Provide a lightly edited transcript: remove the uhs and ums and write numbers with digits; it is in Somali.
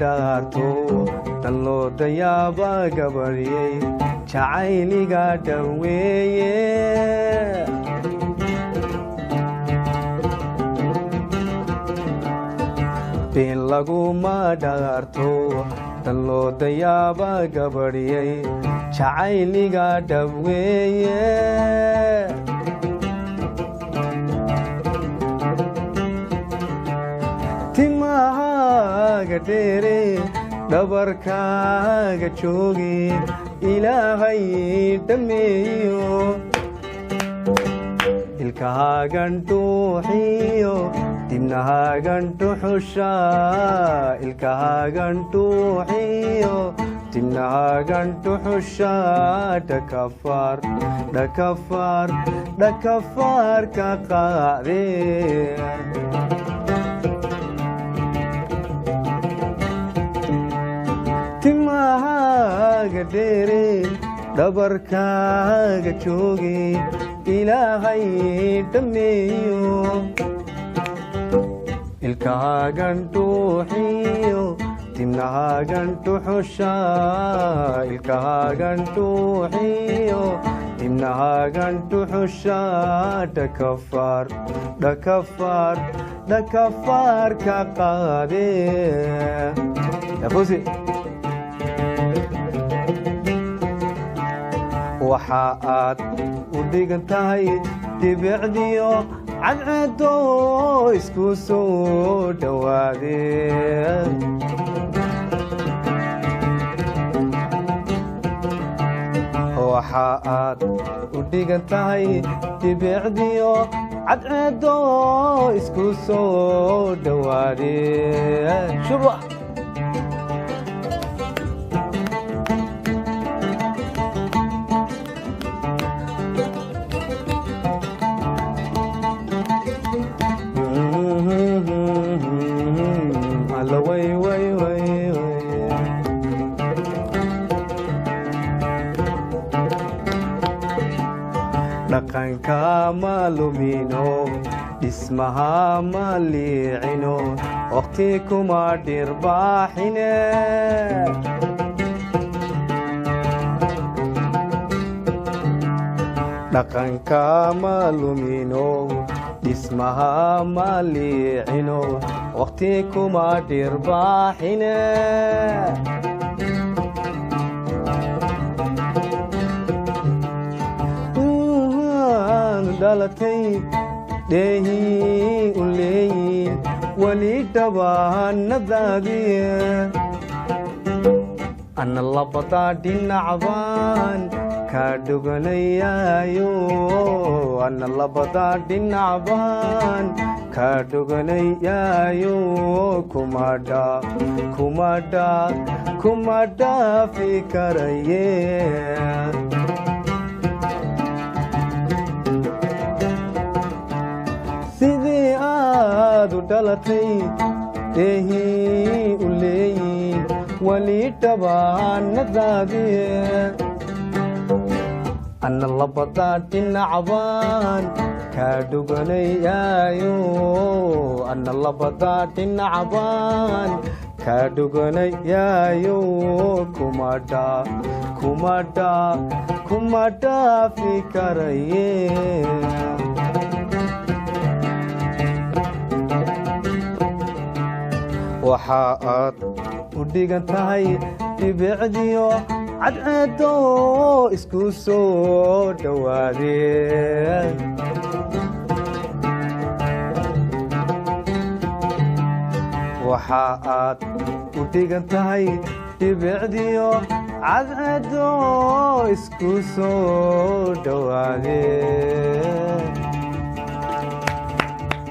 dhaarto tan loo dayaaba gabaryey jacayliga dhoweeye. Been laguma dhaarto tan loo dayaaba gabaryey jacayliga dhoweeye. Timahaaga dheere dhabarkaaga joogi Ilaahay dhammeeyo, ilkahaagan dhuuxiyo dibnahaagan dhuxusha, ilkahaagan dhuuxiyo dibnahaagan dhuxusha, dhakafaar dhakafaar dhakafaar ka qaadee. Timahaaga dheere dhabarkaaga joogi Ilaahay dhammeeyo, ilkahaagan dhuuxiyo dibnahaagan dhuxusha, ilkahaagan dhuuxiyo dibnahaagan dhuxusha, dhakafaar dhakafaar dhakafaar ka qaadee. Yafusi. Waxa aad u dhigan tahay dhibicdiyo cadceedo isku soo dhowaadeen. Waxa aad u dhigan tahay dhibicdiyo cadceedo isku soo dhowaadeen. Shuba. Alla way way way way. Dhaqanka ma lumino, dhismaha ma liicino, waqti kuma dhirbaaxine. Dhaqanka ma lumino, dhismaha ma liicino, waqti kuma dhirbaaxine. Dhalatay dheehii u leeyiin weli dhabaanadaadiye, ana labadaa dhinacbaan kaa dhuganayaayo, ana labadaa dhinacbaan kaa dhuganayaayo, kumadha kumadha kuma dhaafi karaye. Sidii aad u dhalatay dheehii u leeyiin weli dhabaanadaadiye, ana labadaa dhinacbaan kaa dhuganayaayo, ana labadaa dhinacbaan kaa dhuganayaayo, kumadha kumadha kuma dhaafi karaye. Waxa aad u dhigan tahay dhibicdiyo cadceedo isku soo dhowaadeen. Waxa aad u dhigan tahay dhibicdiyo cadceedo isku soo dhowaadeen.